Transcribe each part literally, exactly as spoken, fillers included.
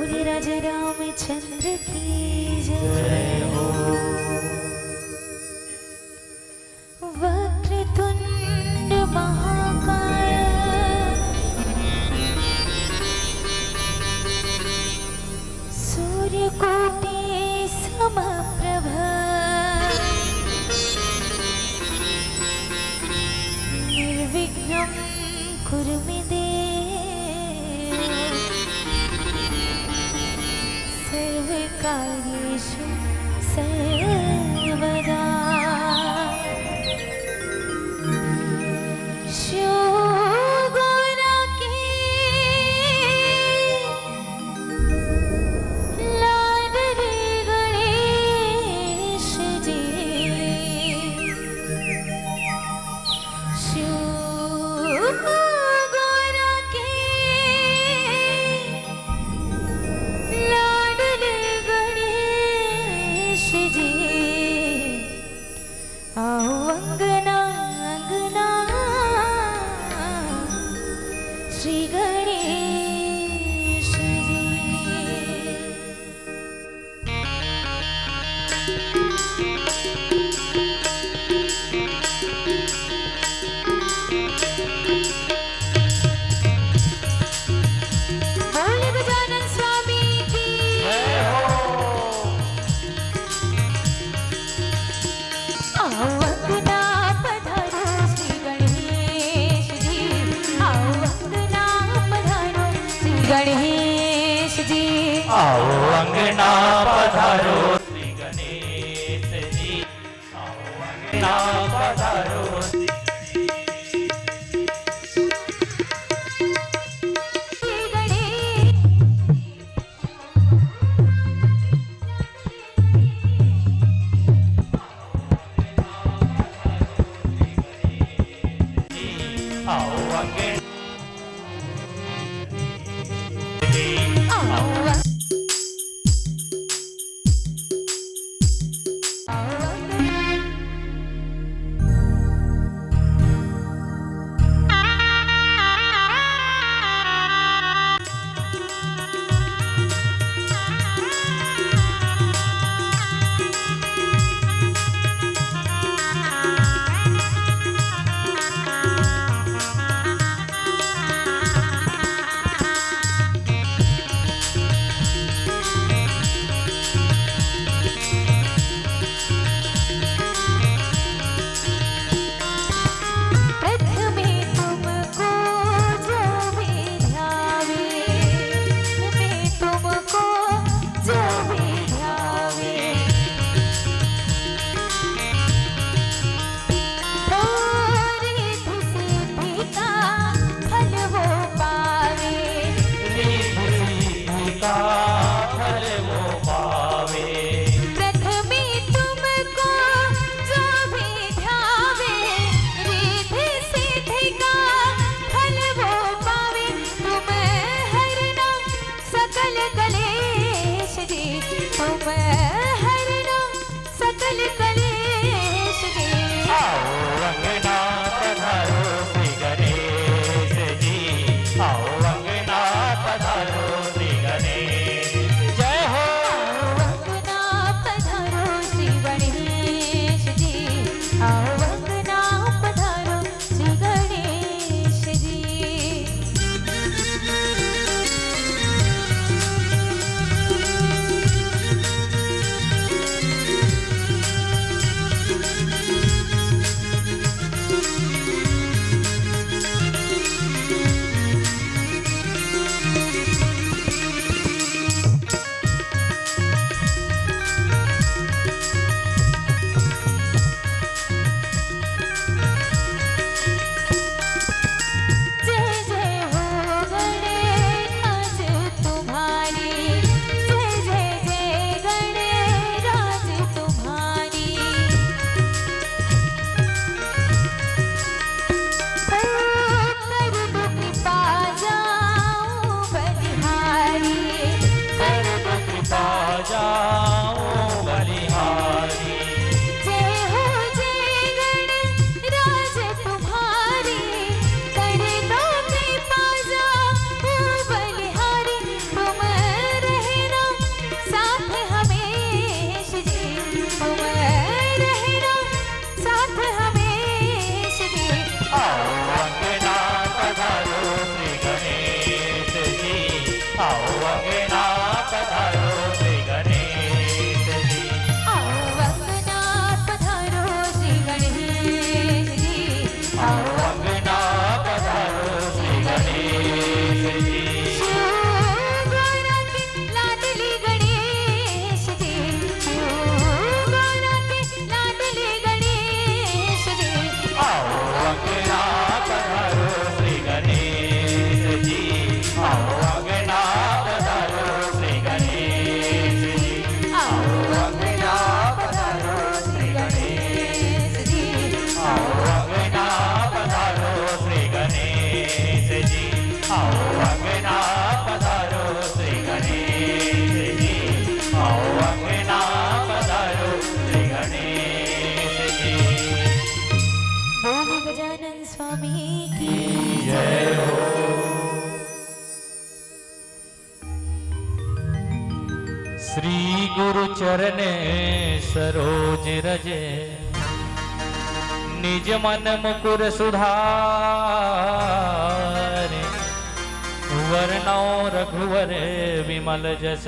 बोले राजा रामचंद्र की जय। वक्रतुंड महाकाय, सूर्यकोटि समप्रभ, निर्विघ्नं कुरु मे देव। कार्येषु सर्वदा। शिवगुरु के लाडले गणेश जी। शिवगुरु के लाडले गणेश जी। आओ अंगना, अंगना, श्री गणेश जी। बोले गजानन स्वामी की। जय हो। आओ अंगना पधारो श्री गणेश जी, आओ अंगना पधारो श्री गणेश जी। आओ अंगना पधारो श्री गणेश जी, आओ अंगना पधारो श्री गणेश। प्रथमे तुमको जो भी ध्यावे, प्रथमे तुमको जो भी ध्यावे, ओ रिद्धि सिद्धि का फल वो पावे। रिद्धि सिद्धि का फल वो पावे। प्रथमे तुमको जो भी ध्यावे, रिद्धि सिद्धि का फल वो पावे। तुम हरना सकल कलेश जी, तुम हरना सकल कलेश जी। आओ अंगना पधारो श्री गणेश जी, आओ अंगना पधारो श्री गणेश। जय हो। आओ अंगना पधारो श्री गणेश जी, आओ अंगना पधारो श्री गणेश जी। जी, आओ अंगना पधारो श्री गणेश जी, आओ अंगना पधारो श्री गणेश जी। बोल गजानन स्वामी की जय हो। श्री गुरु चरण सरोज रज, निज मन मुकुर सुधार। वरनौ रघुवर विमल जस,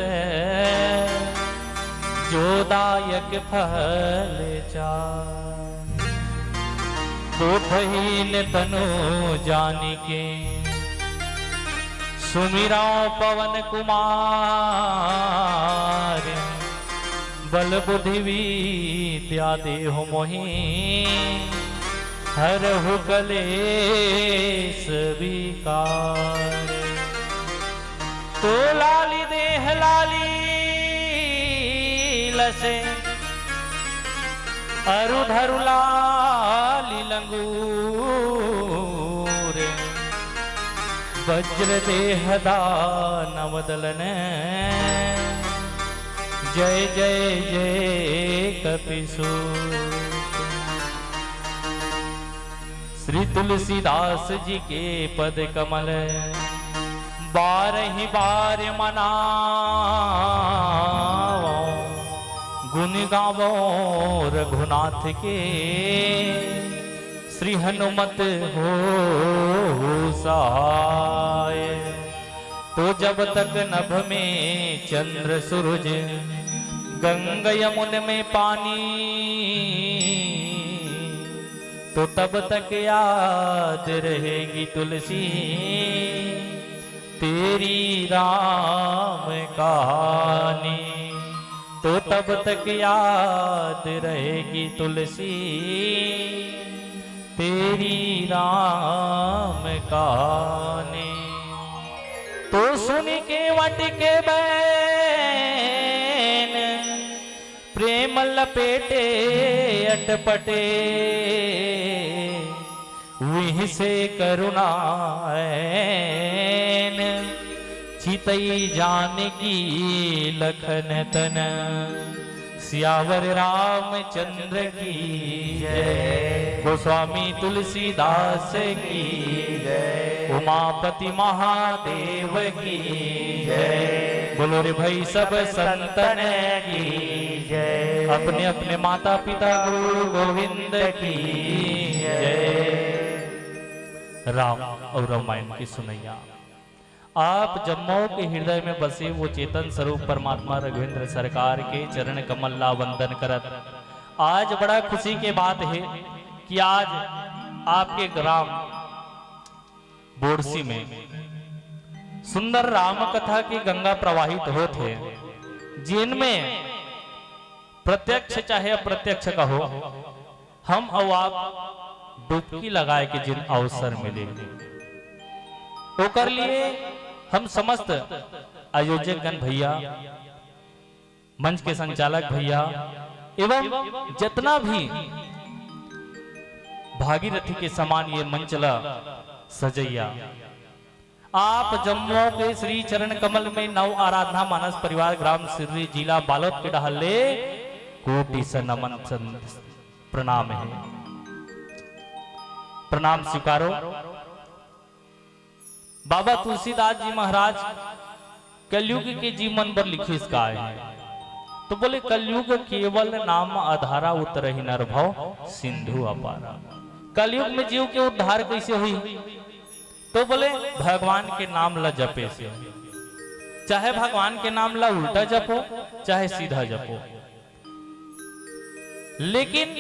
जो दायक फल चार। दुखहीन तनु जानिके, सुमिरौ पवन कुमार। बल बुद्धि विद्या देहु मोहि, हरहु कलेस विकार। तो लाली देह लाली लसे, अरु धरु लाली लंगूर। वज्र देह दानव दलन, जय जय जय कपिसूर। श्री तुलसीदास जी के पद कमल, बारहि बार मनावो, गुण गावो रघुनाथ के, श्री हनुमत होहु सहाय। तो जब तक नभ में चंद्र सूरज, गंग यमुन में पानी, तो तब तक याद रहेगी तुलसी तेरी राम कहानी। तो तब तक याद रहेगी तुलसी तेरी राम कहानी। तो सुनि केवट के बैन, प्रेम लपेटे अटपटे, विहिसे करुणा ऐन। चितई जानकी लखन तन, सियावर रामचंद्र की जय। गोस्वामी तुलसीदास की जय। उमापति महादेव की जय। बोलो रे भाई सब संतन की जय। अपने अपने माता पिता गुरु गोविंद की जय। राम अउ रामायण के सुनैया, आप जम्मो के हृदय में बसे वो चेतन स्वरूप परमात्मा रघुवेंद्र सरकार के चरण कमल ला वंदन करत, आज बड़ा खुशी के बात हे कि आज आपके ग्राम बोरसी में सुंदर राम कथा की गंगा प्रवाहित होत हे, जिनमें प्रत्यक्ष चाहे अप्रत्यक्ष कहो, हम अउ आप डुबकी लगाए के जिन अवसर मिले, ओकर लिए हम समस्त आयोजक गण भैया, मंच के संचालक भैया एवं जितना भी भागीरथी के समान ये मंच ला सजैया, आप जम्मो के श्री चरण कमल में नव आराधना मानस परिवार ग्राम सिर्री जिला बालोद के डहर ले कोटि से नमन सन-, प्रणाम हे। प्रणाम स्वीकारो। बाबा तुलसीदास जी महाराज कलयुग के जीव मन बर लिखिस काय हे? तो बोले, "कलयुग केवल नाम आधारा, उतरहि नर भव सिंधु अपारा।" कलयुग में जीव के उद्धार कैसे होही? तो बोले, भगवान के नाम ला जपे से। चाहे भगवान के नाम ला उल्टा जपो, चाहे सीधा जपो, लेकिन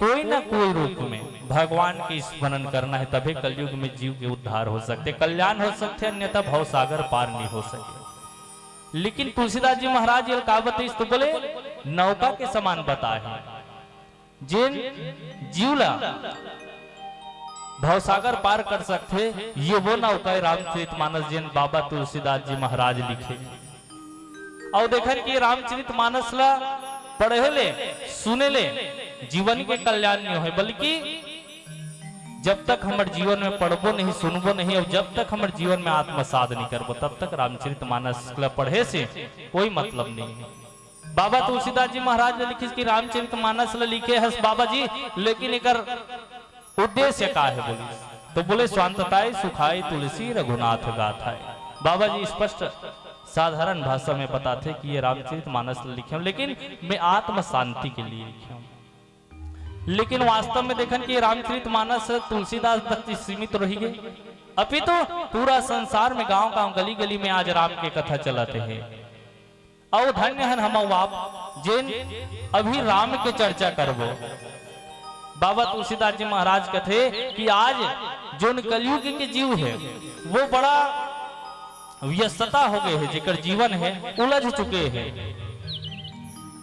कोई ना कोई रूप में भगवान के स्मरण करना हे, तभे कलयुग में जीव के उद्धार हो सकथे, कल्याण हो सकथे, अन्यथा भवसागर पार नहीं हो सके। लेकिन तुलसीदास जी महाराज ये का बताइस तो बोले, नौका के समान बताए हे। जेन जीव ला भवसागर पार कर सकथे, ये वो नौका हे रामचरित मानस, जेन बाबा तुलसीदास जी महाराज लिखे। अउ देखन कि रामचरित मानस ला पढ़े ले, सुने ले जीवन के कल्याण नहीं होय, बल्कि जब तक हमर जीवन में पढ़बो नहीं, सुनबो नहीं, और जब तक हमर जीवन में आत्मसाध नहीं करबो, तब तक रामचरित मानस ला पढ़े से कोई मतलब नहीं है। बाबा तुलसीदास जी महाराज ने लिखिस कि रामचरित मानस ला लिखे हस बाबा जी, लेकिन एकर उद्देश्य का है बोलिस? तो बोले, "स्वांतताय सुखाय तुलसी रघुनाथ गाथाय।" बाबा जी स्पष्ट साधारण भाषा में बताथे कि ये रामचरित मानस ला लिखे हंव, लेकिन मैं आत्म शांति के लिए लिखे हंव। लेकिन वास्तव में देखन कि ये रामचरित मानस तुलसीदास तक ही सीमित रहि गे, अपितु पूरा संसार में, गांव-गांव, गली-गली में आज राम के कथा चलत हे। अउ धन्य हन हम अउ आप, जेन अभी राम के चर्चा करबो। बाबा तुलसीदास जी महाराज कथे कि आज जोन कलयुग के जीव हे, वो बड़ा व्यस्तता हो गए हे, जेकर जीवन हे उलझ चुके हे।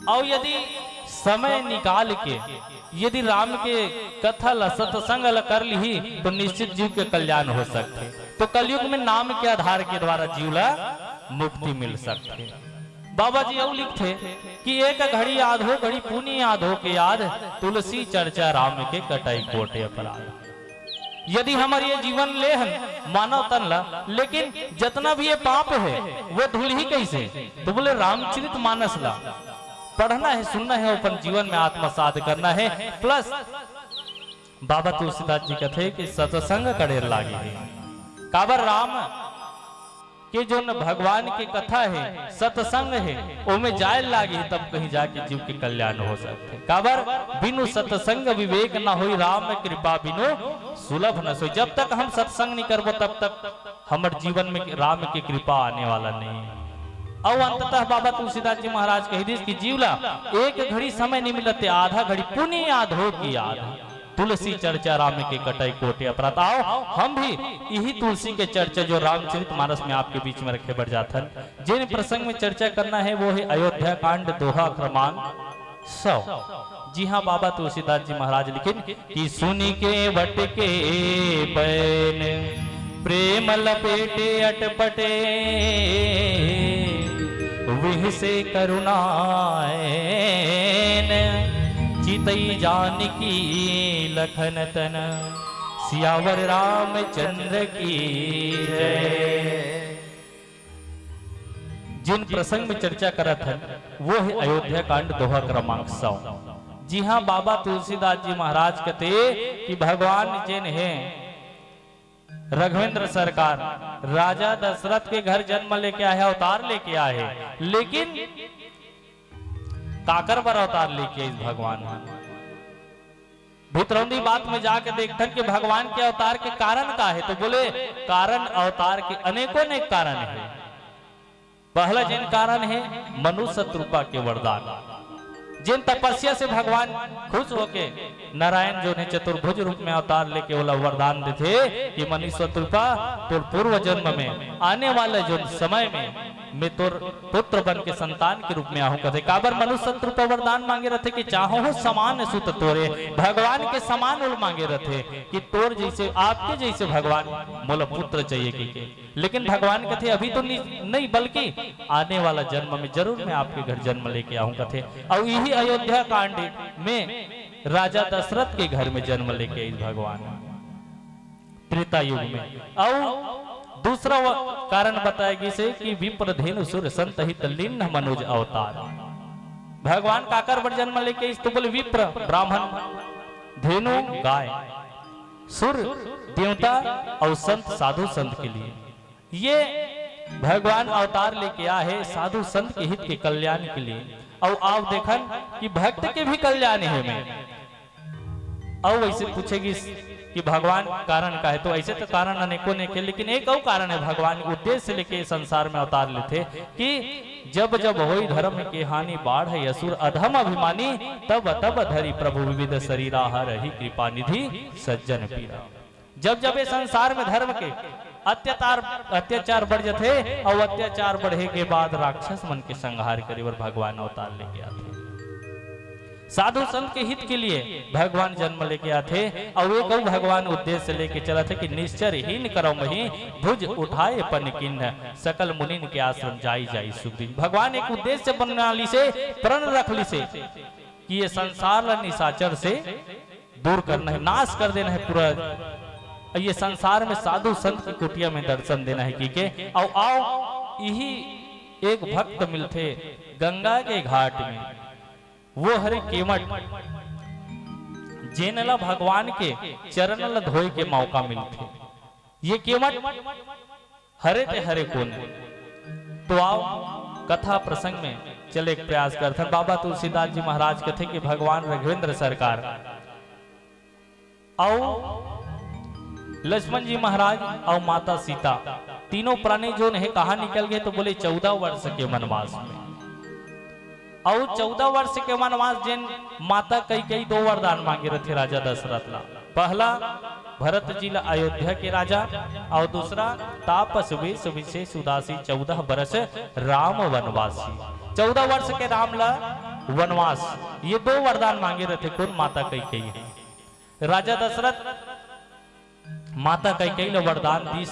अउ यदि समय निकाल के यदि राम के कथा ला, सत्संग ला कर लिही, तो निश्चित जीव के कल्याण हो सकथे। तो कलयुग में नाम के आधार के द्वारा जीव ला मुक्ति मिल सकथे। बाबा जी अउ लिखथे कि "एक घड़ी आधो घड़ी पुनि आधो के याद, तुलसी चर्चा राम के कटई कोटि अपराध।" यदि हमर ये जीवन ले हन मानव तन ला, लेकिन जतना भी ये पाप हे, वो धुलही कैसे? तो बोले, "रामचरित मानस ला पढ़ना हे, सुनना हे, अपन जीवन में आत्मसाध करना हे।" प्लस बाबा तुलसीदास जी कथे कि सत्संग करे लागे हे। काबर? राम के जोन भगवान के कथा हे, सत्संग हे, ओमे जाए लागे हे, तब कहीं जाके जीव के कल्याण हो सकथे। काबर? "बिनु सत्संग विवेक न होई, राम कृपा बिनु सुलभ न सोई।" जब तक हम सत्संग नहीं करबो, तब तक हमर जीवन में राम के कृपा आने वाला नहीं है। अउ अंततः बाबा तुलसीदास जी महाराज कहि दिस कि जीव ला एक घड़ी समय नहीं मिलत, आधा घड़ी पुनि आधो के याद, तुलसी चर्चा राम के कटई कोटि अपराध। आओ, हम भी यही तुलसी के चर्चा जो रामचरित मानस में आपके बीच में रखे बर जाथन। जिन प्रसंग में चर्चा करना है, वो है अयोध्या कांड, दोहा क्रमांक सौ। जी हाँ, बाबा तुलसीदास जी महाराज लिखिन कि "सुनि केवट के बैन, प्रेम लपेटे अटपटे, विहसे करुणाएन, चितई जानकी लखन तन, सियावर रामचंद्र की जय।" जिन प्रसंग में चर्चा करत हन, वो है अयोध्या कांड, दोहा क्रमांक सौ। जी हाँ, बाबा तुलसीदास जी महाराज कथे कि भगवान जेन हे, रघुवेंद्र सरकार, राजा दशरथ के घर जन्म लेके आए हे, अवतार लेके आए हे, लेकिन काकर बर अवतार लेके आइस भगवान? भितरौंदी बात में जाके देखथन कि भगवान के अवतार के कारण का हे, तो बोले, "कारण अवतार के अनेकों अनेक कारण हे।" पहला जेन कारण हे, मनुष्य रूपा के वरदान। जेन तपस्या से भगवान खुश होके नारायण जोन हे चतुर्भुज रूप में अवतार लेके ओला वरदान देथे कि "मनुष्य रूपा, तोर पूर्व जन्म में, आने वाले जोन समय में मैं तोर पुत्र बन के संतान के रूप में आहूं" कथे। काबर? मनुष्य रूपा वरदान मांगे रथे कि "चाहहु समान सुत तोरे", भगवान के समान ओल मांगे रथे कि "तोर जैसे, आपके जैसे भगवान, मोला पुत्र चाहिए" कहिके। लेकिन भगवान कथे, "अभी तो नि-, नहीं, बल्कि आने वाला जन्म में जरूर मैं आपके घर जन्म लेके आहूं" कथे। अउ यही अयोध्या कांड में राजा दशरथ के घर में जन्म लेके आइस भगवान त्रेता युग में। अउ दूसरा व-, कारण बताए गिस हे कि "विप्र धेनु सुर संत हित लीन्ह मनुज अवतार।" भगवान काकर बर जन्म लेके आइस, तो बोले, विप्र ब्राह्मण, धेनु गाय, सुर देवता अउ संत, साधु संत के लिए। ये भगवान अवतार लेके आए हे साधु संत के हित के कल्याण के लिए। अउ आप देखन कि भक्त के भी कल्याण हे में। अउ वैसे पूछे गिस कि भगवान कारण का हे, तो ऐसे तो कारण अनेकों अनेक हे, लेकिन एक अउ कारण हे भगवान उद्देश्य लेके संसार में अवतार लेथे कि "जब जब होई धर्म के हानि, बाढ़ै असुर अधम अभिमानी, तब तब धरी प्रभु विविध शरीरा, हरहि कृपा निधि सज्जन पीरा।" जब जब ये संसार में धर्म के अत्याचार, अत्याचार बढ़ जथे अउ अत्याचार बढ़े के बाद राक्षस मन के संहार करे बर भगवान अवतार लेके आथे। साधु संत के हित के लिए भगवान जन्म लेके आथे अउ एक अउ भगवान उद्देश्य लेके चलत हे कि "निश्चर हीन करौ मही, भुज उठाए पन कीन्ह, सकल मुनिन के आश्रम, जाई जाई सुख दीन्ह।" भगवान एक उद्देश्य बना लिसे, प्रण रख लिसे कि ये संसार ला निशाचर से दूर करना हे, नाश कर देना हे पूरा। ये संसार में साधु संत के कुटिया में दर्शन देना हे कहिके। अउ आओ, इही एक भक्त मिलथे गंगा के घाट में, वो हरे केवट, जेन ला भगवान के चरण ला धोए के मौका मिलथे। ये केवट हरे ते हरे कोन। तो आओ, कथा प्रसंग में चले के प्रयास करथन। बाबा तुलसीदास जी महाराज कथे कि भगवान राघवेंद्र सरकार अउ लक्ष्मण जी महाराज अउ माता सीता, तीनों प्राणी जोन हे, कहाँ निकल गए? तो बोले, चौदह वर्ष के वनवास में। अउ चौदह वर्ष के वनवास, जेन माता कैकेयी दो वरदान मांगे रथे राजा दशरथ ला। पहला, भरत जी ला अयोध्या के राजा, अउ दूसरा, तापस वेश विशेष उदासी, चौदह वर्ष राम वनवासी। चौदह वर्ष के राम ला वनवास, ये दो वरदान मांगे रथे। कोन? माता कैकेयी हे। राजा दशरथ माता कैकेयी ल वरदान दीस,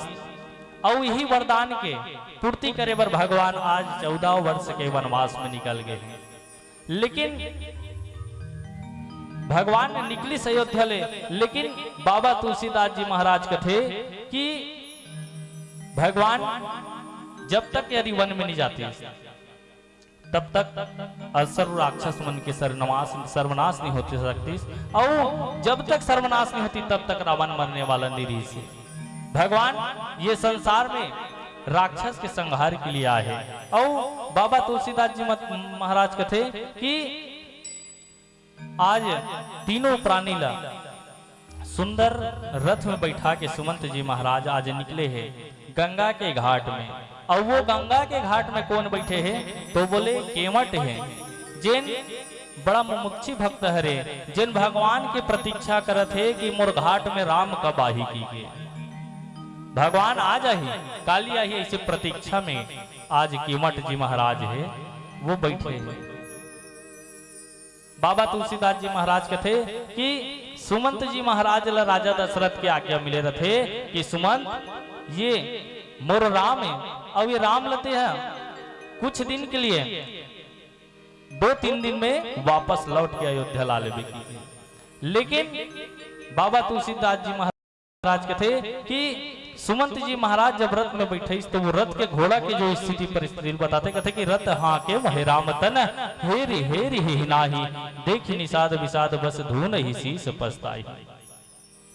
अउ इही वरदान के पूर्ति करे बर भगवान आज चौदह वर्ष के वनवास में निकल गए। लेकिन भगवान निकलिस अयोध्या ले, लेकिन बाबा तुलसीदास जी महाराज कथे कि भगवान जब तक यदि वन में नहीं जाते, तब तक असुर राक्षस मन के सर्वनाश, सर्वनाश नहीं होते सकतीस, अउ जब तक सर्वनाश नहीं होती, तब तक रावण मरने वाला नहीं रहिस। भगवान ये संसार में राक्षस के संहार के लिए आए हे। अउ बाबा तुलसीदास जी मत-, महाराज कथे कि आज तीनों प्राणी ला सुंदर रथ में बैठा के सुमंत जी महाराज आज निकले हे गंगा के घाट में। अउ वो गंगा के घाट में कोन बैठे हे? तो बोले, केवट हे, जेन बड़ा मुमुक्षी भक्त हरे, जेन भगवान के प्रतीक्षा करत हे कि मोर घाट में राम कब आही कहिके। भगवान आ जाही, काली आही, ऐसे प्रतीक्षा में आज केवट जी महाराज हे, वो बैठे हे। बाबा तुलसीदास जी महाराज कथे कि सुमंत जी महाराज ला राजा दशरथ के आज्ञा मिले रथे कि सुमंत, ये मोर राम हे, अउ ये राम ल तेहा कुछ दिन के लिए, दो तीन दिन में वापस लौट के अयोध्या ला लेबे की। लेकिन बाबा तुलसीदास जी महाराज महाराज कथे कि सुमंत जी महाराज जब रथ में बैठे, तो वो रथ के घोड़ा के जो स्थिति परिस्थिति बताते, कथे कि रथ हाँके वहे राम तन, हेरि हेरि हिहि नाही, देखि निषाद विषाद बस धूनहि शीस पछताही।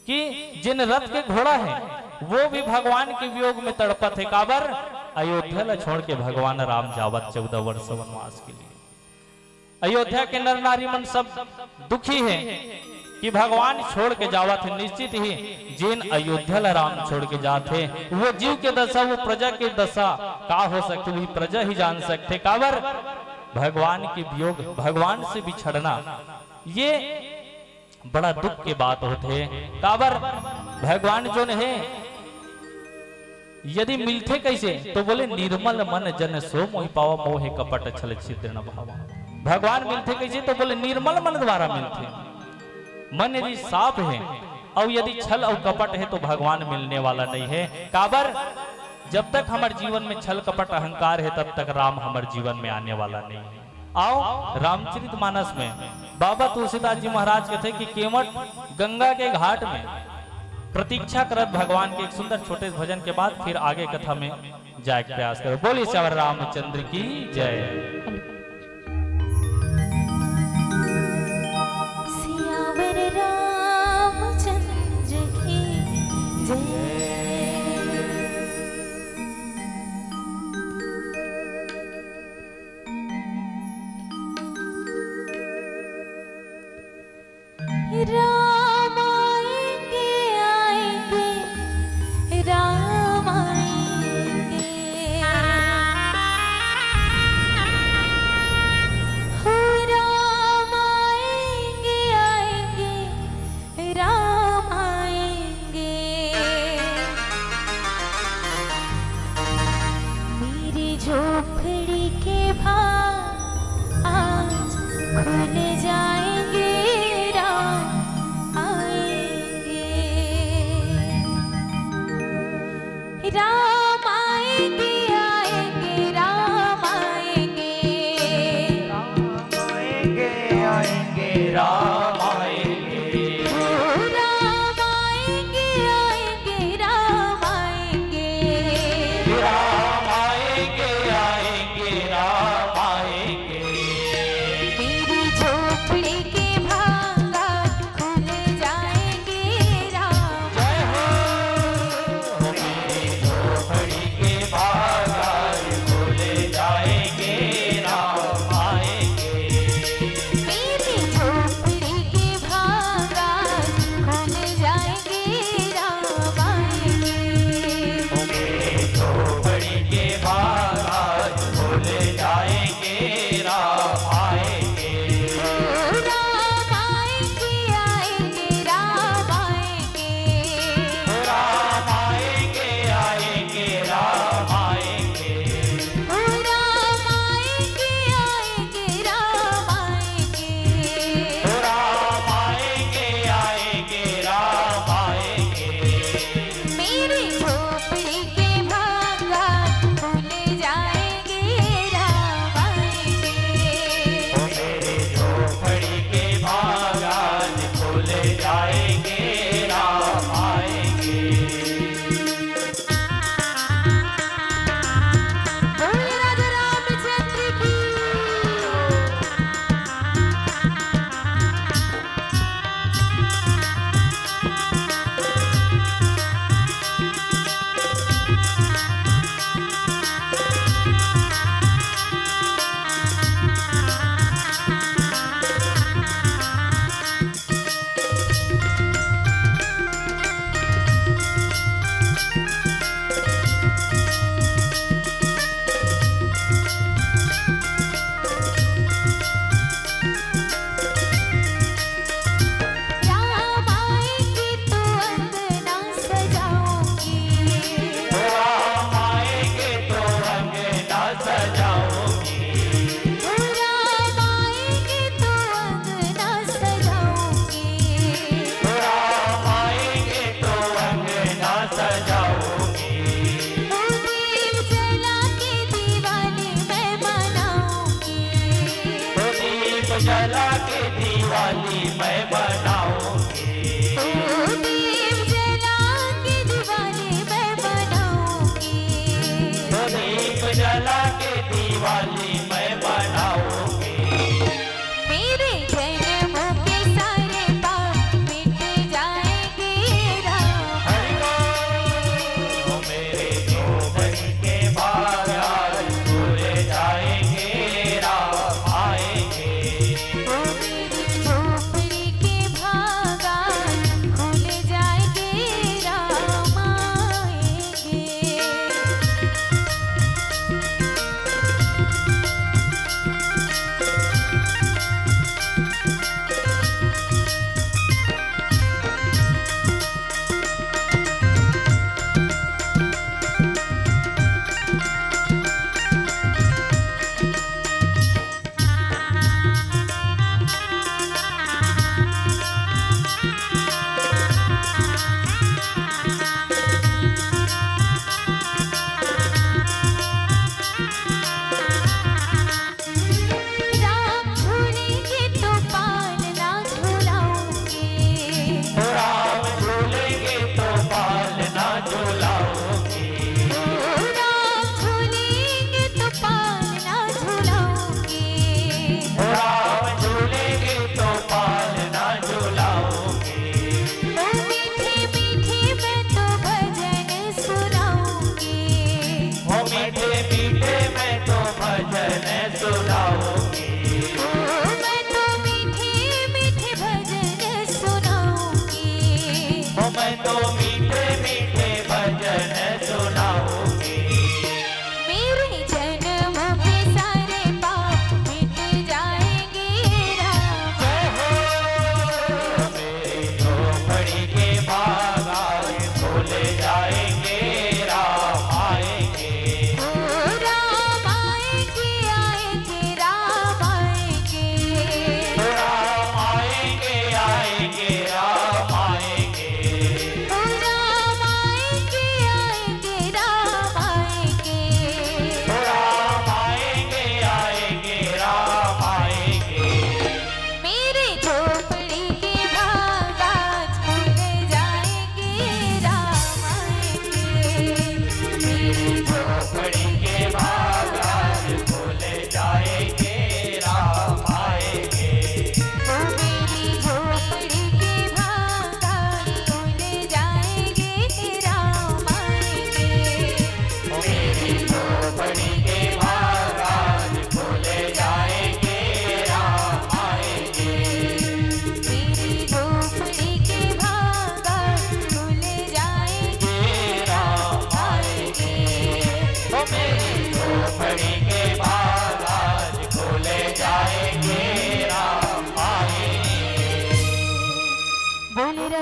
कि जिन रथ के घोड़ा हे, वो भी भगवान के वियोग में तड़पत हे। काबर? अयोध्या ला छोड़ के भगवान राम जावत चौदह वर्ष वनवास के लिए। अयोध्या के नर नारी मन सब दुखी हे कि भगवान छोड़ के जावत हे। निश्चित ही जेन अयोध्या ला राम छोड़ के जात हे, वो जीव के दशा, वो प्रजा के दशा का हो सकथे, वही प्रजा ही जान सकथे। काबर? भगवान के वियोग, भगवान से बिछड़ना, ये बड़ा दुख के बात होथे। काबर? भगवान जोन हे, यदि मिलथे कइसे, तो बोले, "निर्मल मन जन सो मोहि पावा, मोहे कपट छल छिद्र न भावा।" भगवान मिलथे कइसे, तो बोले, निर्मल मन द्वारा मिलथे। मन यदि साफ हे, अउ यदि छल अउ कपट हे, तो भगवान मिलने वाला नहीं हे। काबर? जब तक हमर जीवन में छल कपट अहंकार हे, तब तक राम हमर जीवन में आने वाला नहीं हे। आओ, रामचरित मानस में बाबा तुलसीदास जी महाराज कथे कि केवट गंगा के घाट में प्रतीक्षा करत भगवान के एक सुंदर छोटे से भजन के बाद फिर आगे कथा में जाए के प्रयास करो। बोलिए सियावर रामचंद्र की जय। सियावर रामचंद्र की जय। राम आएंगे, आएंगे, राम आएंगे। हो राम आएंगे, आएंगे, राम आएंगे। मेरी झोपड़ी के भाग आज खुल जाएंगे, राम आएंगे। राम आएंगे, आएंगे, राम आएंगे। राम आएंगे, आएंगे, राम आएंगे। राम आएंगे, आएंगे, राम आएंगे। मेरी झोपड़ी के भागा खुल जाएंगे राम। जय हो। मेरी झोपड़ी के भागा खुल जाएंगे, राम आएंगे। मेरी झोपड़ी के भागा खुल जाएंगे राम आएंगे। मेरी झोपड़ी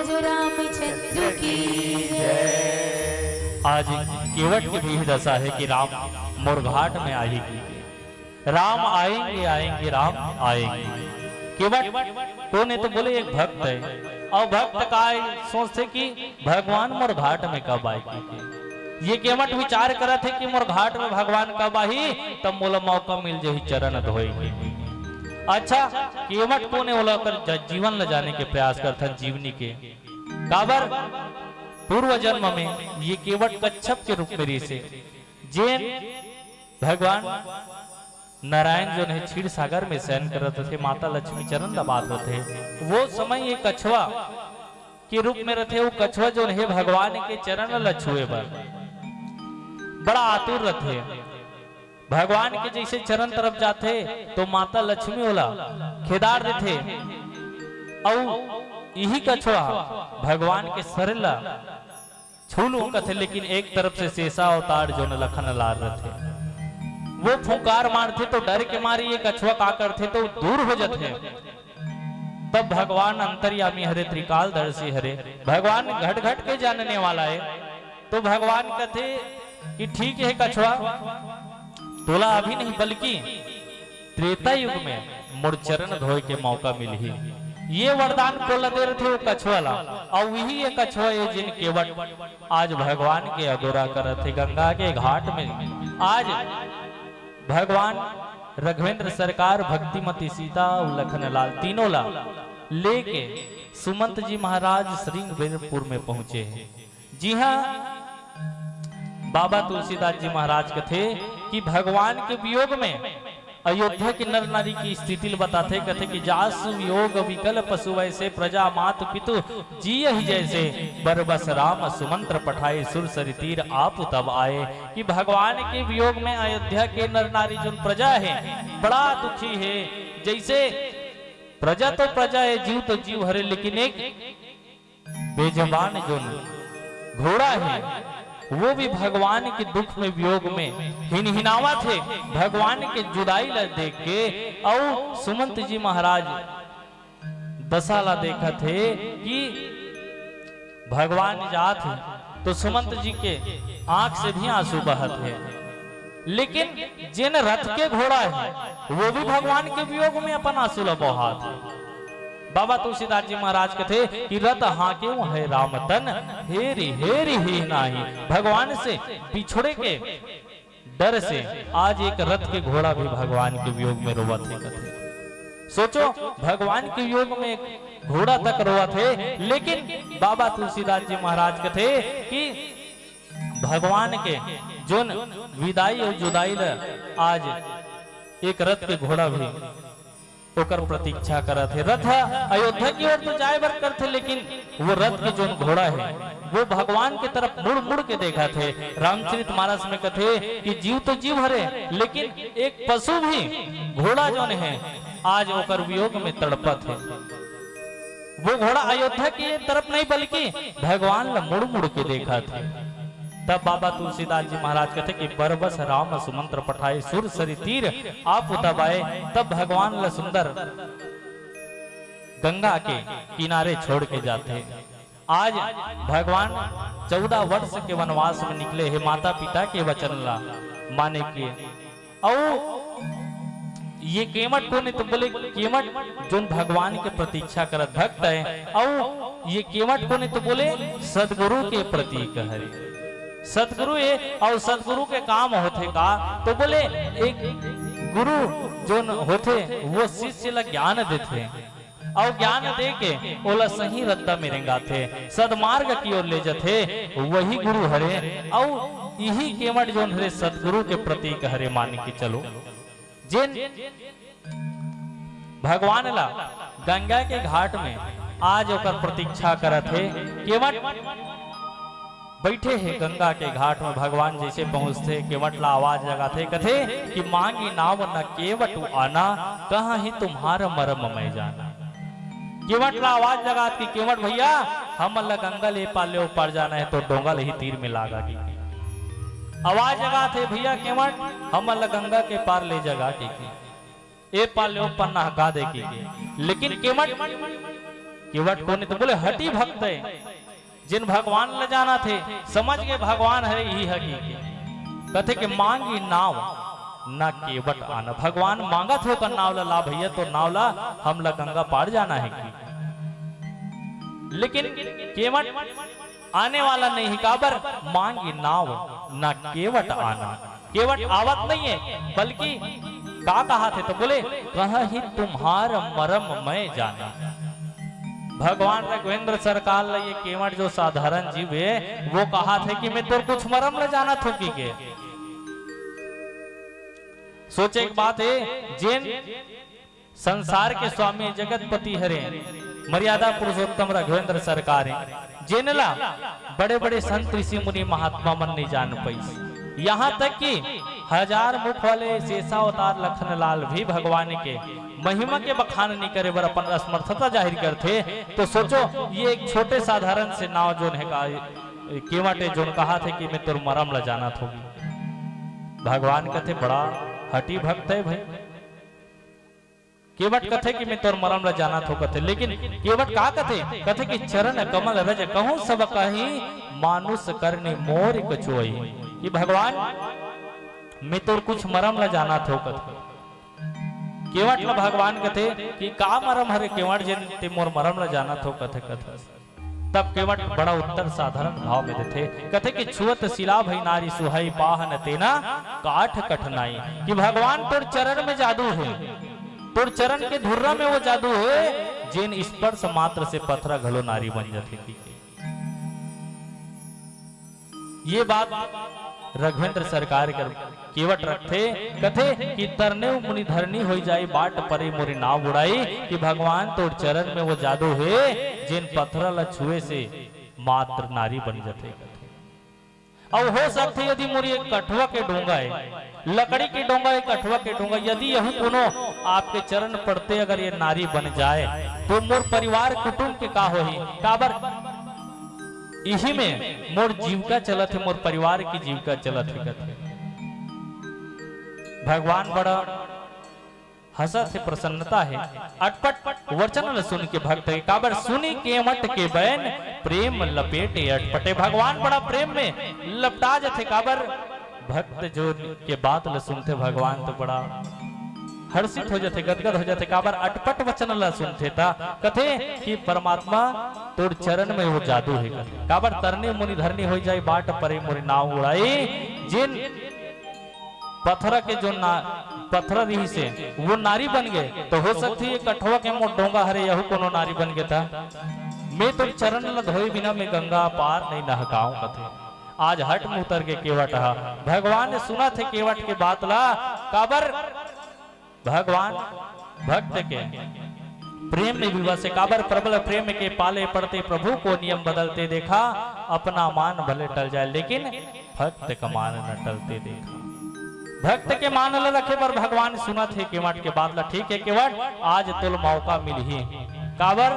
रामचंद्र की जय। आज केवट के भी दशा हे कि राम मोर घाट में आही कि राम आएंगे, आएंगे, राम आएंगे। केवट कोन हे तो बोले, एक भक्त हे। अउ भक्त काय सोचथे कि भगवान मोर घाट में कब आही? ये केवट विचार करत हे कि मोर घाट में भगवान कब आही, तब मोला मौका मिल जाही चरण धोए के। अच्छा, केवट कोन हे, ओला ओकर ज-, जीवन ल जाने के प्रयास करथन, जीवनी के। काबर? पूर्व जन्म में ये केवट कच्छप के रूप में रिहिसे, जेन भगवान नारायण जोन हे क्षीर सागर में शयन करत रथे, माता लक्ष्मी चरण दबात रथे, वो समय ये कछवा के रूप में रथे। वो कछवा जोन हे भगवान के चरण ल छुए बर बड़ा आतुर रथे। भगवान के जैसे चरण तरफ जाथे तो माता लक्ष्मी ओला खेदार देथे। अउ इही कछवा भगवान के सर ल छू लूं कथे, लेकिन एक तरफ से शेषा अवतार जोन लखन लाल रथे, वो फुंकार मारथे तो डर के मारे ये कछवा का करथे तो दूर हो जाथे। तब भगवान अंतर्यामी हरे, त्रिकालदर्शी हरे, भगवान घट घट के जानने वाला हे। तो भगवान कथे कि ठीक हे कछवा, तोला अभी नहीं बल्कि त्रेता युग में मोर चरण धोए के मौका मिलही। ये वरदान कोला दे रथे वो कछवा ला, अउ वही ये कछवा ये जिन केवट आज भगवान के अगोरा करत हे गंगा के घाट में। आज भगवान रघुवेंद्र सरकार, भक्तिमती सीता अउ लखन लाल तीनों ला लेके सुमंत जी महाराज श्रृंगबेरपुर में पहुंचे हे। जी हाँ, बाबा तुलसीदास जी महाराज कथे कि भगवान के वियोग में अयोध्या के नर नारी के स्थिति ल बताथे, कथे कि जासु वियोग विकल पशु वैसे प्रजा मात पितु जियहि जैसे। बरबस राम सुमंत्र पठाए सुर सरि तीर आपु तब आए। कि भगवान के वियोग में अयोध्या के नर नारी जोन प्रजा हे बड़ा दुखी हे। जैसे प्रजा तो प्रजा हे, जीव तो जीव हरे, लेकिन एक बेजबान जोन घोड़ा हे वो भी भगवान के दुख में वियोग में हिनहिनावत हे। भगवान के जुदाई ला देख के अउ सुमंत जी महाराज दशा ला देखत हे कि भगवान जात हे तो सुमंत जी के आंख से भी आंसू बहत हे। लेकिन जेन रथ के घोड़ा हे वो भी भगवान के वियोग में अपन आंसू ला बहात हे। बाबा तुलसीदास जी महाराज कथे कि रथ हाँकेउ है राम तन, हेरि हेरि ही नाही। भगवान से पिछड़े के डर से आज एक रथ के घोड़ा भी भगवान के वियोग में रोवत हे कथे। सोचो, भगवान के वियोग में घोड़ा तक रोवत हे, लेकिन बाबा तुलसीदास जी महाराज कथे कि भगवान के जोन विदाई अउ जुदाई ल आज एक रथ के घोड़ा भी ओकर प्रतीक्षा करत हे। रथ ह अयोध्या की ओर तो जाए बर करथे, लेकिन वो रथ के जोन घोड़ा हे वो भगवान के तरफ मुड़ मुड़ के देखत हे। रामचरित मानस में कथे कि जीव तो जीव हरे, लेकिन एक पशु भी घोड़ा जोन हे आज ओकर वियोग में तड़पत हे। वो घोड़ा अयोध्या के तरफ नहीं बल्कि भगवान ला मुड़ मुड़ के देखत हे। तब बाबा तुलसीदास जी महाराज कथे कि बरबस राम सुमंत्र पठाए सुर सरि तीर आपु तब आए। तब भगवान ला सुंदर गंगा के किनारे छोड़ के जाथे। आज भगवान चौदह वर्ष के वनवास में निकले हे, माता पिता के वचन ला माने के। अउ ये केवट कोन हे तो बोले, केवट जोन भगवान के प्रतीक्षा करत भक्त हे। अउ ये केवट कोन हे तो बोले, सदगुरु के प्रतीक हरे। सदगुरु हे अउ सदगुरु के काम होथे का तो बोले, एक गुरु जोन होथे वो शिष्य ला ज्ञान देथे। अउ ज्ञान दे के ओला सही रद्दा में रेंगाथे, सदमार्ग की ओर ले जथे, वही गुरु हरे। अउ इही केवट जोन हरे सदगुरु के प्रतीक हरे मान के चलो। जेन भगवान ला गंगा के घाट में आज ओकर प्रतीक्षा करत हे। केवट बइठे हे गंगा के घाट में, भगवान जइसे पहुंचथे, केवट ला आवाज लगाथे, कथे कि मांगी नाव न केवट आना, कहा ही तुम्हार मरम मैं जाना। केवट ला आवाज लगात कि केवट भइया, हमन ला गंगा ले ए पार ले ओ पार जाना हे, तो डोंगा ले ही तीर में लागा की। आवाज लगात हे भइया केवट, हमन ला गंगा के पार ले जगा के की। ए पार ले ओ पार नहका दे की। लेकिन केवट केवट कोन ए? तो बोले, हठी भक्त ए, जेन भगवान ल जानथे, समझ गे भगवान हरे इही ह कहिके। कथे कि मांगी नाव ना केवट आना। भगवान मांगत हे ओकर नाव ल, ला भैया, तोर नाव ला, हमला गंगा पार जाना हे कि। लेकिन केवट आने वाला नहीं हे, काबर? मांगी नाव ना केवट आना। केवट आवत नहीं हे, बल्कि का कहाथे तो बोले, कहा ही तुम्हार मरम मैं जाना। भगवान रघुवेंद्र सरकार ल ये केवट जो साधारण जीव हे, वो कहाथे कि मैं तोर कुछ मरम ल जानत हों कहिके। सोचे के बात हे, जेन संसार के स्वामी जगतपति हरे, मर्यादा पुरुषोत्तम रघुवेंद्र सरकार हे, जेन ला बड़े-बड़े संत, ऋषि, मुनि, महात्मा मन नइ जान पाइस। यहाँ तक कि हजार मुख वाले शेषावतार लखन लाल भी भगवान के महिमा के बखान नइ करे बर अपन असमर्थता जाहिर करथे। तो सोचो, ये एक छोटे साधारण से नाव जोन हे का, केवट हे, जोन कहाथे कि मैं तोर मरम ला जानत हों। भगवान कथे, बड़ा हठी भक्त हे भाई। केवट कथे कि मैं तोर मरम ला जानत हों कथे, लेकिन केवट का कथे? कथे कि चरण कमल रज कहूं सब कही, मानुष करनी मोर कछुआई। कि भगवान, मैं तोर कुछ मरम ला जानत हों कथे। केवट ला भगवान कथे कि का मरम हरे केवट, जेन ते मोर मरम ला जानत हों कथे, कथे। तब केवट बड़ा उत्तर साधारण भाव में देथे, कथे कि छुअत शिला भई नारी सुहाई, पाहन तेना काठ कठिनाई। कि भगवान, तोर चरण में जादू हे, तोर चरण के धुर्रा में वो जादू हे, जेन स्पर्श मात्र से पथरा घलो नारी बन जाथे। ये बात रघुवेंद्र सरकार कर केवट रखथे, कथे कि तरने मुनि धरनी होई जाई, बाट परे मोरी नाव उड़ाई। कि भगवान, तोर चरण में वो जादू हे, जेन पथरा ला छुए से मात्र नारी बन जाथे। अउ हो सकथे, यदि मोर ये कठवा के डोंगा हे, लकड़ी के डोंगा हे, कठवा के डोंगा, यदि यहू कोनो आपके चरण पड़ते अगर ये नारी बन जाए, तो मोर परिवार कुटुंब के का होही? काबर इही में मोर जीविका चलत हे, मोर परिवार की जीविका चलत हे, कथे। भगवान बड़ा हंसत हे, प्रसन्नता हे। अटपट वचन ल सुन के भक्त के, काबर सुनी केवट के बैन, प्रेम लपेटे अटपटे। भगवान बड़ा प्रेम में लपटा जथे, काबर भक्त जो के बात ल सुनथे, भगवान तो बड़ा हर्षित हो जथे, गदगद हो जथे, काबर अटपट वचन ल सुनथे। त कथे कि परमात्मा, तोर चरण में वो जादू हे, कथे। काबर तरने मुनि धरनी होई जाई, बाट परे मोरी नाव उड़ाई। जेन पथरा के जो ना, पथरा रिहिसे, वो नारी बन गे, तो हो सकथे ये कठवा के मोर डोंगा हरे, यहू कोनो नारी बन गे त। मैं तोर चरण ल धोए बिना मैं गंगा पार नइ नहकाऊं, कथे। आज हठ में उतर गे केवट ह। भगवान सुनत हे केवट के बात ला, काबर भगवान भक्त के प्रेम में विवश हे, काबर प्रबल प्रेम के पाले पड़ते प्रभु को नियम बदलते देखा, अपना मान भले टल जाए लेकिन भक्त का मान न टलते देखा। भक्त के मान ल रखे बर भगवान सुनत हे केवट के बात ला। ठीक हे केवट, आज तोला मौका मिलही, काबर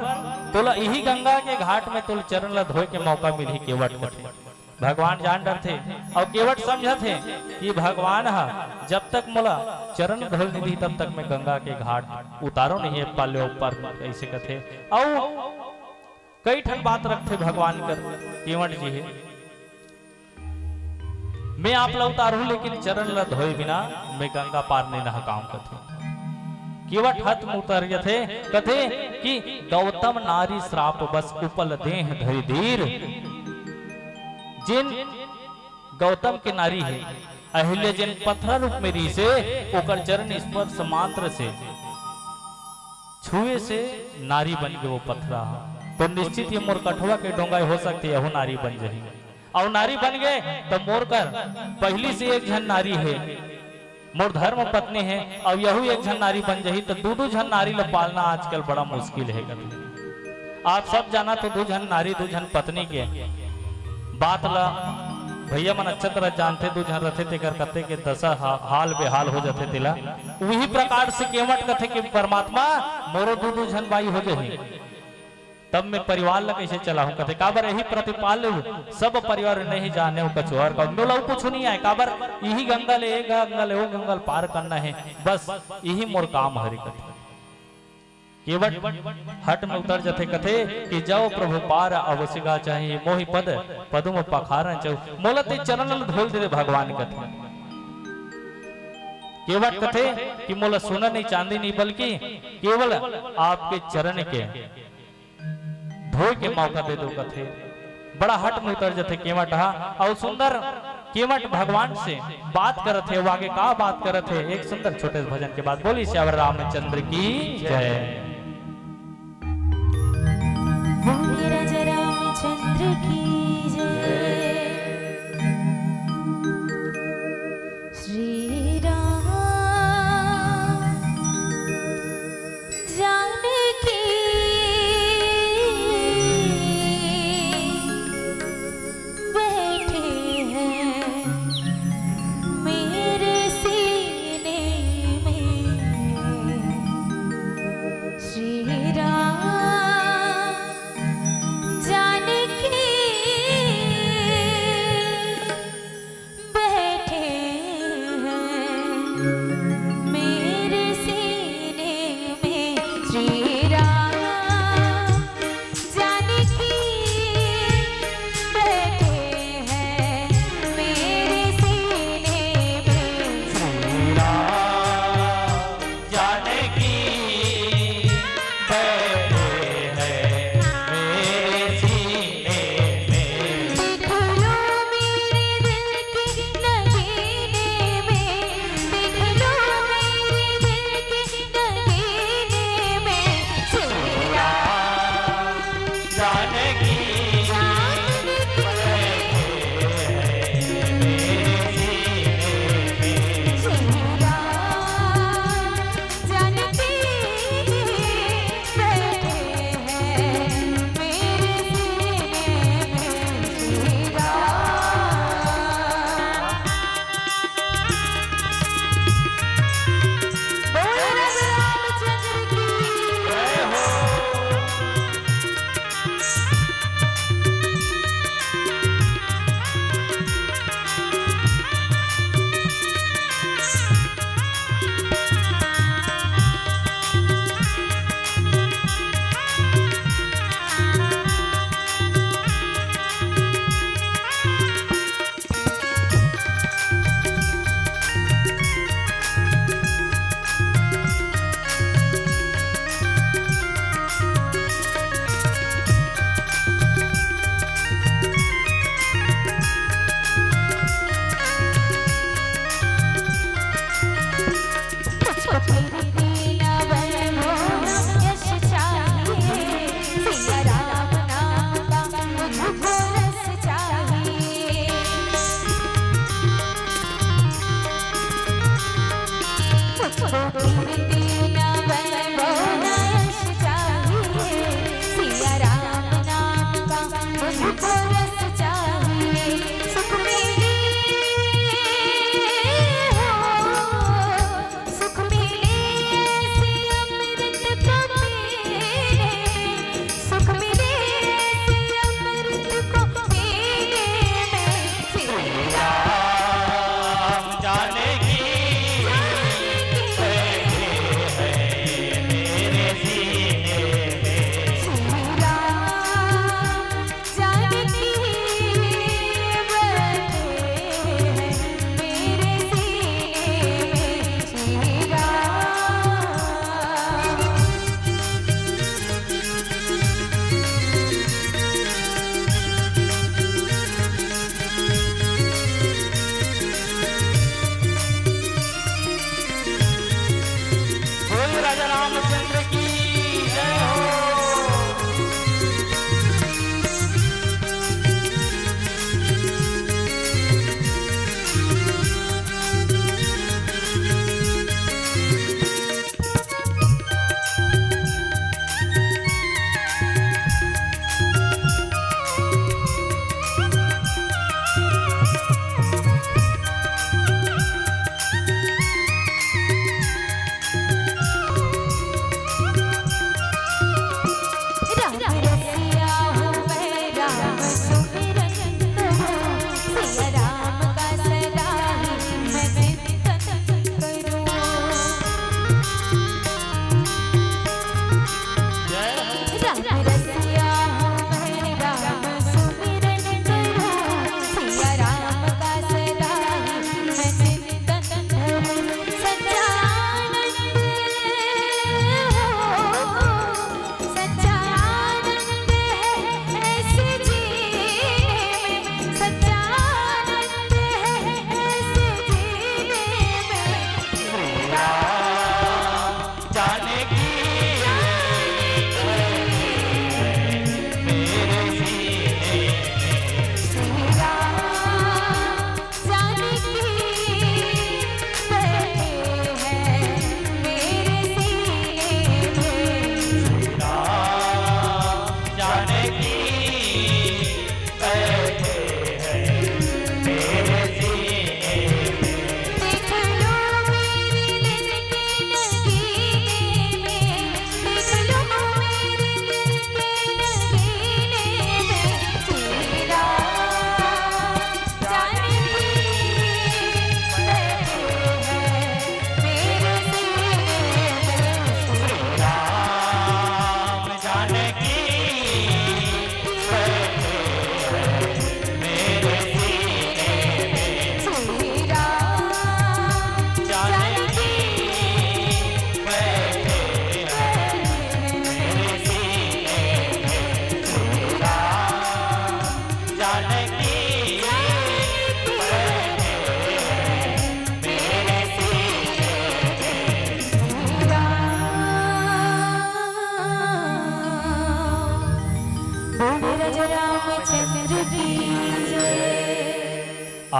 तोला इही गंगा के घाट में तोला चरण ला धोए के मौका मिलही केवट कथे। भगवान जान डरथे अउ केवट समझत हे कि भगवान ह जब तक मोला चरण धोल नइ दिही तब तक मैं गंगा के घाट उतारो नहीं पाले ऊपर, ऐसे कथे। अउ कई ठन बात रखथे भगवान कर, केवट जी हे, मैं आप ला उतारहूं लेकिन चरण ला धोए बिना मैं गंगा पार नहीं नहकाऊं कथे। केवट हठ में उतर जथे, कथे कि गौतम नारी श्राप बस उपल देह धरि धीर। जेन गौतम के नारी हे अहिल्या, जेन पथरा रूप में रिहिसे, ओकर चरण स्पर्श मात्र से, छुए से नारी बन गे वो पथरा ह। तो निश्चित ये मोर कठवा के डोंगा हो सकथे, यहू नारी बन जही। अउ नारी बन गे त मोर कर पहिली से एक झन नारी हे, मोर धर्म पत्नी हे, अउ यहू एक झन नारी बन जही, त दू दू झन नारी ल पालना आजकल बड़ा मुश्किल हे कथे। आप सब जानत हो दू झन नारी, दू झन पत्नी के बात ल भैया मन अच्छा तरह जानथे, दू झन रथे तेकर कते के दशा हा-, हाल बेहाल हो जथे तेला। उही प्रकार से केवट कथे कि परमात्मा मोरो दू दू झन बाई हो जही। तब मैं परिवार ला कइसे चलाहूं कथे, काबर यही प्रतिपाल सब परिवार नहीं जाने वो कछुआर का, मोला कुछ नहीं आए, काबर यही गंगा ले, ए गंगा ले, वो गंगा ले पार करना है, बस यही मोर काम हरे कथे। केवट हट में उतर जथे, कथे कि "जव प्रभु पार अवसिगा चाही, मोहि पद पदुम पखारन चाहू।" मोला ते चरण ल धोल दे दे भगवान कथे। केवट कथे कि "मोला सोना नहीं, चांदी नहीं, बल्कि केवल आपके चरण के धोए के मौका दे दो," कथे। बड़ा हट में उतर जथे केवट हा, अउ सुंदर केवट भगवान से बात करत हे। वो आगे का बात करत हे, एक सुंदर छोटे से भजन के बाद। बोली सियावर रामचंद्र की जय। बोले राजा रामचंद्र की जय। श्री राम जानकी बैठे हैं मेरे सीने में। श्री राम जानकी बैठे हैं मेरे सीने में। श्री राम जानकी बैठे हैं मेरे सीने में। श्री राम जानकी बैठे हैं मेरे सीने में। देख लो मेरे दिल के नगीने में, देख लो मेरे दिल के नगीने में। श्री राम जानकी जानकी बैठे हैं मेरे सीने में। श्री राम जानकी बैठे हैं मेरे सीने में। श्री राम। बोलो राम रामचंद्र की जय हो।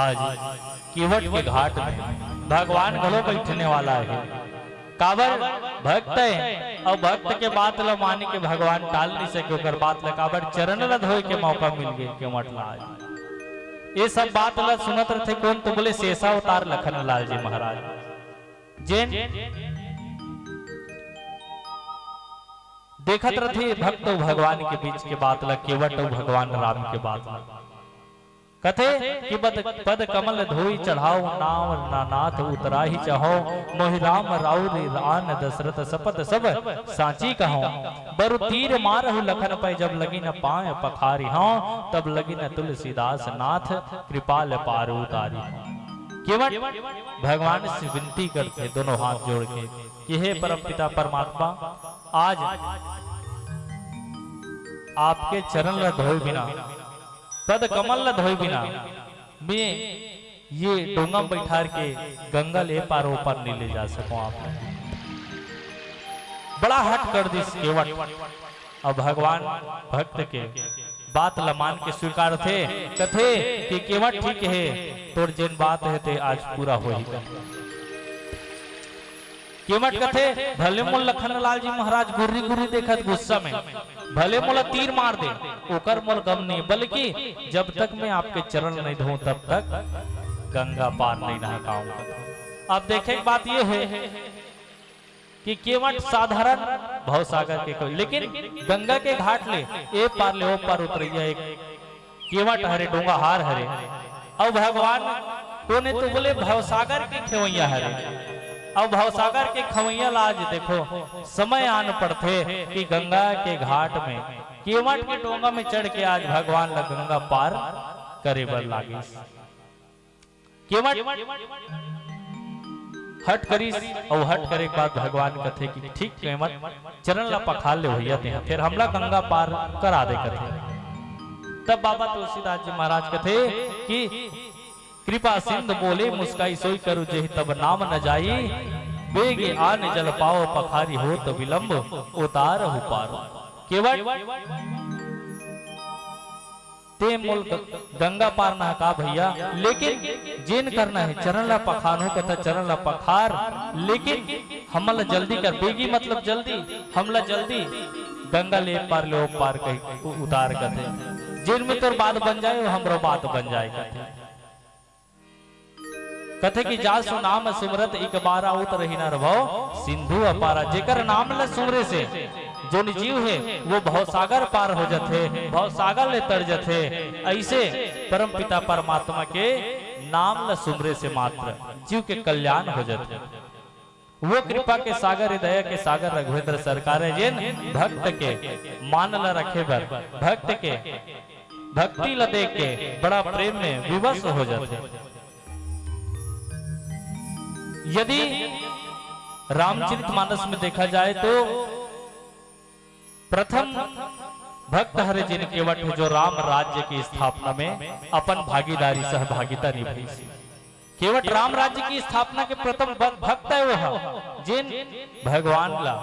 आज केवट के घाट में भगवान घलो बैठने वाला हे। काबर भक्त हे, अउ भक्त के बात ल मान के भगवान टाल नहीं सके, ओकर बात ल काबर चरण ल धोए के मौका मिल गे केवट ला आज। ये सब बात ल सुनत रथे कोन तो बोले शेषावतार लखन लाल जी महाराज। जेन देखत रथे भक्त अउ भगवान के बीच के बात ल, केवट अउ भगवान राम के बात ल। कथे कि पद, पद कमल धोई चढ़ाओ नाव ना नाथ उतराही चहो, मोहि राम राउर आन दशरथ सपत सब सांची कहो। बरु तीर मारहु लखन पै जब लगिन पाय पखारी हौ, तब लगिन तुलसीदास नाथ कृपाल पार उतारी हौ। केवट भगवान से विनती करथे दोनों हाथ जोड़ के कि हे परमपिता परमात्मा, आज आपके चरण ल धोए बिना, पद कमल ल धोए बिना मैं ये डोंगा में बैठार के गंगा ले पार ओ पार नहीं ले जा सको आप। बड़ा हट कर दिस केवट। अब भगवान भक्त के बात ल मान के स्वीकारथे, कथे कि केवट ठीक हे, तोर जेन बात हे ते आज पूरा होही। केवट कथे, भले मोला लखन लाल जी महाराज गुर्री गुर्री देखत गुस्सा में, भले मोला तीर मार दे, ओकर मोला गम नहीं, बल्कि जब तक मैं आपके चरण नहीं धोऊं तब तक गंगा पार नहीं नहा पाऊंगा। अब देखे के बात ये हे कि केवट साधारण भवसागर के कोई, लेकिन गंगा के घाट ले ए पार ले ओ पार उतरैया एक केवट हरे, डोंगाहार हरे। अउ भगवान कोने तो बोले भवसागर के खेवैया हरे। अउ भवसागर के खेवैया ला आज देखो, समय आन पड़थे कि गंगा के घाट में केवट के डोंगा में चढ़ के आज भगवान ला गंगा पार करे बर लागिस। केवट हट करिस, अउ हट करे के बाद भगवान कथे कि ठीक केवट, चरण ला पखार ले भैया तेहा, फेर हमला गंगा पार करा दे कथे। तब बाबा तुलसीदास जी महाराज कथे कि कृपा सिंधु बोले मुस्काई सोई करू जेहि तब नाम न जाई, बेग आन जल पाओ पखारी होत विलंब उतारहु पार। केवट ते मोल ग-, गंगा पार नहा का भैया, लेकिन जेन करना हे चरण ला पखारहूं कथा चरण ला पखार, लेकिन हमन ला जल्दी कर, बेगी मतलब जल्दी, हमला जल्दी गंगा ले पार ले ओ पार कही उ-, उतार कथे। जेन में तोर बात बन जाए, वो हमरो बात बन जाए कथे। कथे कि जासु नाम सुमरत इक बार आवत रही नर भव सिंधु अपारा। जेकर नाम ल सुमरे से जोन जीव हे वो भवसागर पार हो जथे, भवसागर ले तर जथे। ऐसे परमपिता परमात्मा के नाम ल सुमरे से मात्र जीव के कल्याण हो जथे। वो कृपा के सागर, दया के सागर रघुवेंद्र सरकार हे, जेन भक्त के मान ल रखे बर, भक्त के भक्ति ल देख के बड़ा प्रेम में विवश हो जाथे। यदि रामचरित मानस में देखा जाए तो प्रथम भक्त हरे जेन केवट हे जो राम राज्य की स्थापना में अपन भागीदारी, सहभागिता निभाई। केवट राम राज्य की स्थापना के प्रथम भ-, भक्त हे वो ह, जेन भगवान ला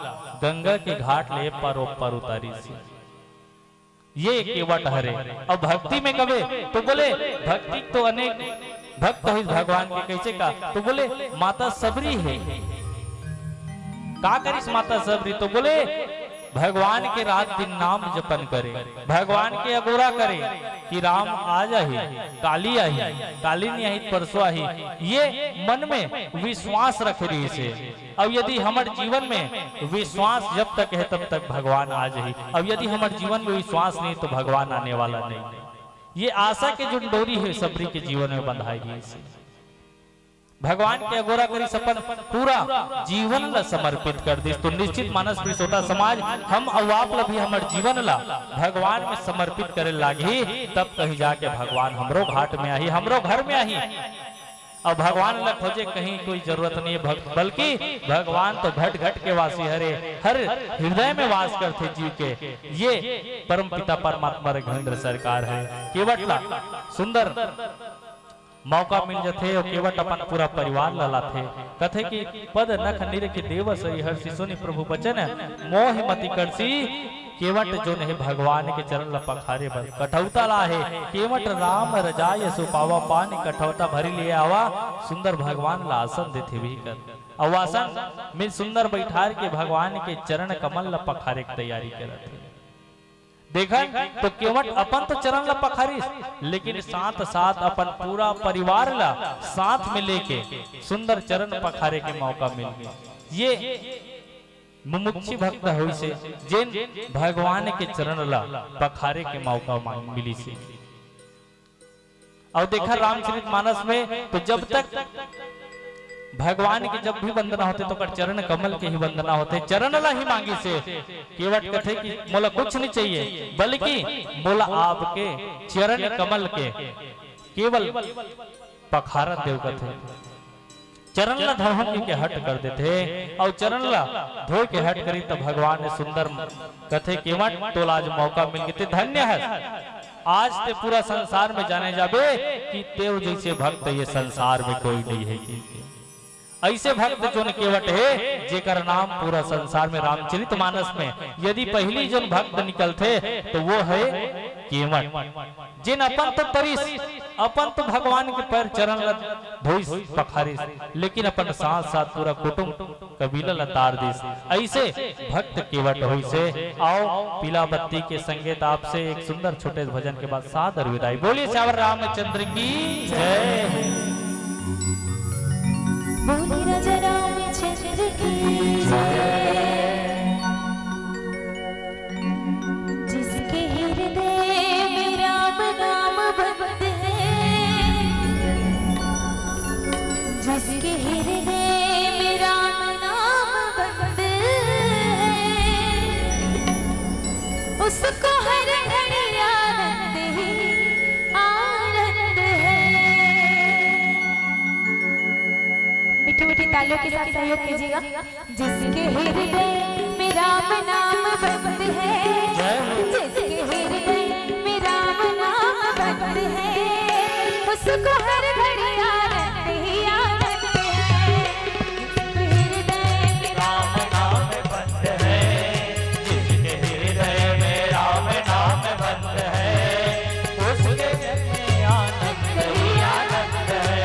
गंगा के घाट ले पार ओ पार उतारिस। ये केवट हरे। अब भक्ति में कबे तो बोले, भक्ति तो अनेक भक्त हे भगवान के, कैसे का तो बोले माता सबरी हे। का करिस माता सबरी तो बोले भगवान के रात दिन नाम जपन करे, भगवान के अगोरा करे कि राम आ जाही, काली आही, काली नहीं आही, परसों आही। ये मन में विश्वास रख रहिस हे। अब यदि हमर जीवन में विश्वास जब तक हे तब तक भगवान आ जाही। अब यदि हमर जीवन में विश्वास नहीं तो भगवान आने वाला नहीं। ये आशा के जो डोरी हे सबरी के जीवन में बंधाई गई हे। भगवान के अगोरा करिस अपन पूरा जीवन ला समर्पित कर दिस। तो निश्चित मानस प्रिय श्रोता समाज, हम अउ आप ला भी हमर जीवन ला भगवान में समर्पित करे लागही, तब कहीं जाके भगवान हमरो घाट में आही, हमरो घर में आही। अब भगवान ला खोजे कहीं कोई जरूरत नहीं हे भक्त, बल्कि भगवान तो घट घट के वासी हरे, हर हृदय में वास करथे जीव के। ये परमपिता परमात्मा रघुवेंद्र सरकार हे। केवट ला सुंदर मौका मिल जथे अउ केवट अपन पूरा परिवार ला लाथे। कथे कि पद नख निरखि देव सही हर्षि सुनि प्रभु बचन मोहि मति करसी। केवट जोन हे भगवान के चरण ल पखारे बर कठौता ला हे। केवट राम रजाय सुपावा, पानी कठौता भरी ले आवा, सुंदर भगवान ला आसन देथे भी कर। अउ आसन में सुंदर बैठार के भगवान के चरण कमल ल पखारे के तैयारी करत हे। देखन तो केवट अपन तो चरण ल पखारिस, लेकिन साथ साथ अपन पूरा परिवार ला साथ में लेके सुंदर चरण पखारे के मौका मिल गया। ये मुमुक्षी भक्त होइसे, जेन भगवान के चरण ला पखारे के मौका मांग मिलिसे। अउ देखा रामचरित मानस में तो जब तक भगवान के जब भी वंदना होथे तो ओकर चरण कमल के ही वंदना होथे, चरण ला ही मांगिसे। केवट कथे कि मोला कुछ नहीं चाहिए, बल्कि मोला आपके चरण कमल के केवल पखारन देव कथे। चरण ला धोहूं के हट कर देथे, अउ चरण ला धोए के हट करी त भगवान सुंदर कथे, केवट तोला आज मौका मिल गे, ते धन्य हस। आज ते पूरा संसार में जाने जाबे कि तेव जैसे भक्त ये संसार में कोई नहीं है। ऐसे भक्त जोन केवट हे, जेकर नाम पूरा संसार में रामचरित मानस में यदि पहली जोन भक्त निकलथे तो वो है केवट। जेन अपन तो परिस, अपन तो भगवान के पैर चरण ल धोइस, पखारिस, लेकिन अपन साथ साथ पूरा कुटुंब कबीला ल तार दिस। ऐसे भक्त केवट होइसे। आओ पीला बत्ती के संगीत आपसे एक सुंदर छोटे भजन के बाद सादर विदाई। बोलिए सियावर रामचंद्र की जय। बोलिए राजा रामचंद्र की जय। जिसके हृदय में राम नाम बंद है, जिसके हृदय में राम नाम बंद है, उसको हर घड़ी आनंद ही आनंद है। मीठे मीठे तालियों के साथ सहयोग कीजिएगा। जिसके हृदय में राम नाम बंद है, जय हो। जिसके हृदय में राम नाम बंद है, उसको हर घड़ी आनंद ही आनंद है। जिसके हृदय में राम नाम बंद है, जिसके हृदय में राम नाम बंद है, उसके घर में आनंद ही आनंद है।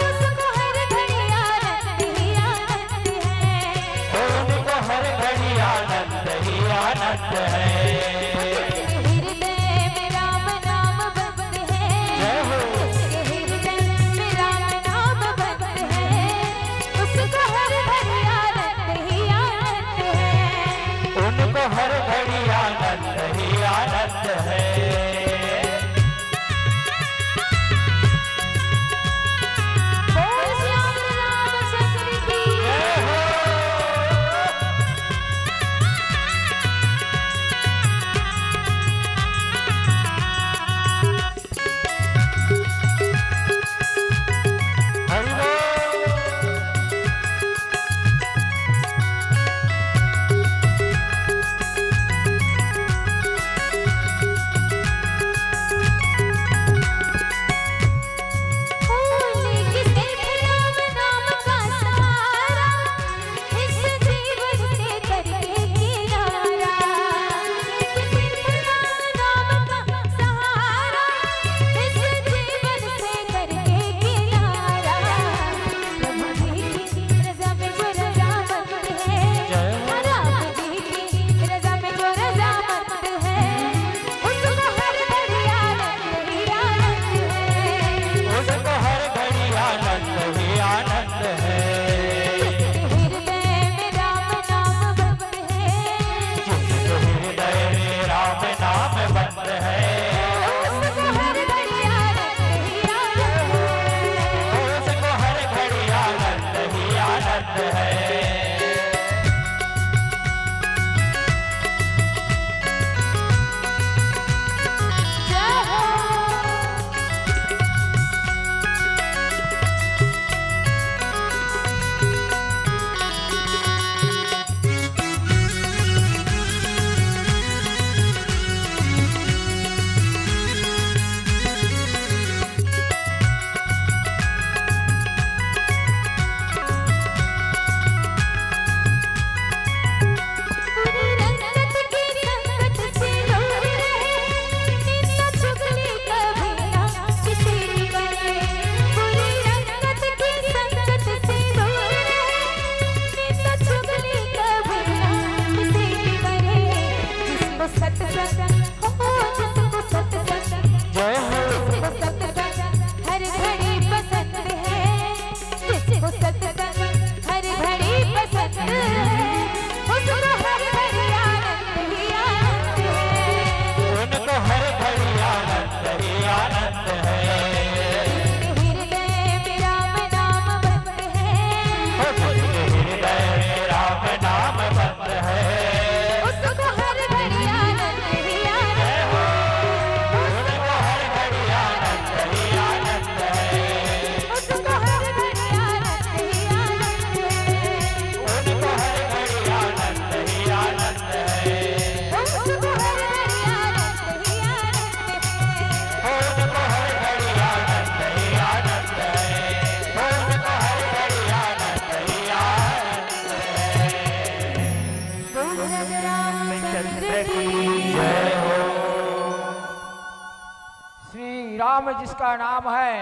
उसको हर घड़ी आनंद ही आनंद है। उनको हर घड़ी आनंद ही आनंद है। हृदय में राम नाम बंद है। जय हो। हृदय जिसके हृदय में राम नाम बंद है, उसको हर घड़ी आनंद ही आनंद। जय हो। उसको हर घड़ी आनंद ही आनंद है। उसको हर घड़ी आनंद ही आनंद है। उनको हर घड़ी आनंद ही आनंद है। उसको हर घड़ी आनंद ही आनंद है। उनको हर घड़ी आनंद ही आनंद है। उनको हर घड़ी आनंद ही आनंद है। बोल रामचंद्र की जय हो। श्री राम जिसका नाम है,